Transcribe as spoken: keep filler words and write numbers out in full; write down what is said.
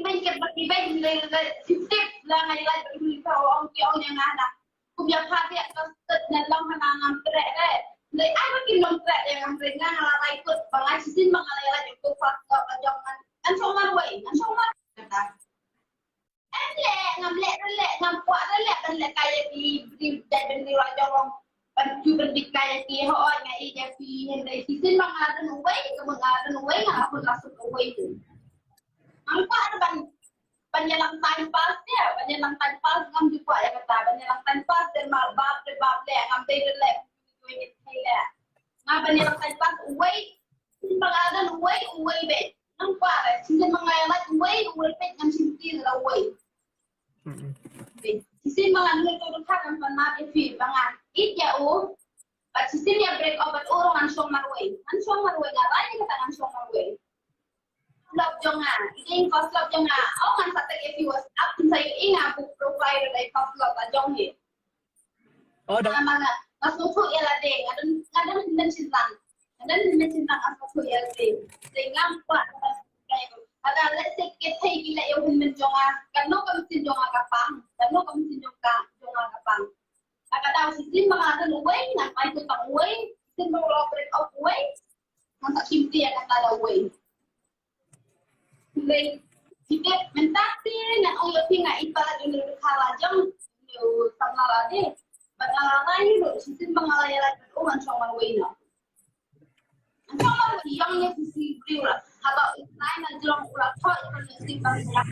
Ngan kep bad ki bad ngi lei lei sip sip la ngai lai bad ki bad ong ki ong ïa nga na. Kum ïa pha ïa ka stet na long hana ngam treh re. Lei ai bad ki long treh ïa ngam treh nga nga la rai kut ba ngai shisien ba nga lei lai ïa ka first love ka jong ngan. Ngan shong marwei, ngan shong marwei kata. Em leh, ngam leh re leh, ngam kwah re leh ban leh kai ïa ki briew dei ban briew la jong. Ban tu ban bit kai ïa ki hooid nga ïeit ïa phi hynrei shisien ba nga don uwei, ka ba nga don uwei nga la pun la suk uwei tu. Ngam kwah ban ban ïalang time pass ïa, ban ïalang time pass ngam ju kwah ïa kata, ban ïalang time pass dei mar bap dei bap leh, ngam dei dei leh, dei dei leh. Nga ban ïalang time pass uwei, shisien ba nga don uwei, uwei beit. Ngam kwah re, shisien ba nga ïalang uwei, uwei beit ngam shim ti la uwei. Shisien ba nga don uwei tu khat ngam pan map ïa phi ba nga ïeit ïa u. Bad shisien ïa break off bad u ruh ngan shong marwei. Ngan shong marwei, nga rai ïa kata ngan shong marwei. Love jong nga, i dei first love jong nga. Oh ngan sa tag ïa phi WhatsApp, phin sa ïohi nga buk profile dei first love la jong hi. Oh da. Nga ma nga, nga sngewthuh ïa lade, nga don nga don hynmen shynrang. Nga don hynmen shynrang nga sngewthuh ïa lade. Dei ngam kwah. Ada let's say kit thei ki la ïa hynmen jong nga. Kano ka mynsiem jong nga ka pang. Kano ka mynsiem jong ka jong nga ka pang. Ka dau shisien ba nga don uwei, ngan ai kut ba uwei, shisien ba nga la break off uwei, ngan sa shim ti ïa kata da uwei. Lei, ki dep mynta te ngan ong ïa phi nga i palat ïa u dkhar la jong, ïa u samla la de. Ba nga la rai ruh, shisien ba nga la ïa la kut u ngan shong marwei noh. Ngan shong marwei ïong ïa phi shi briew la. Haba u nai na jrong u la thoh ïa ka mynsiem ba nga.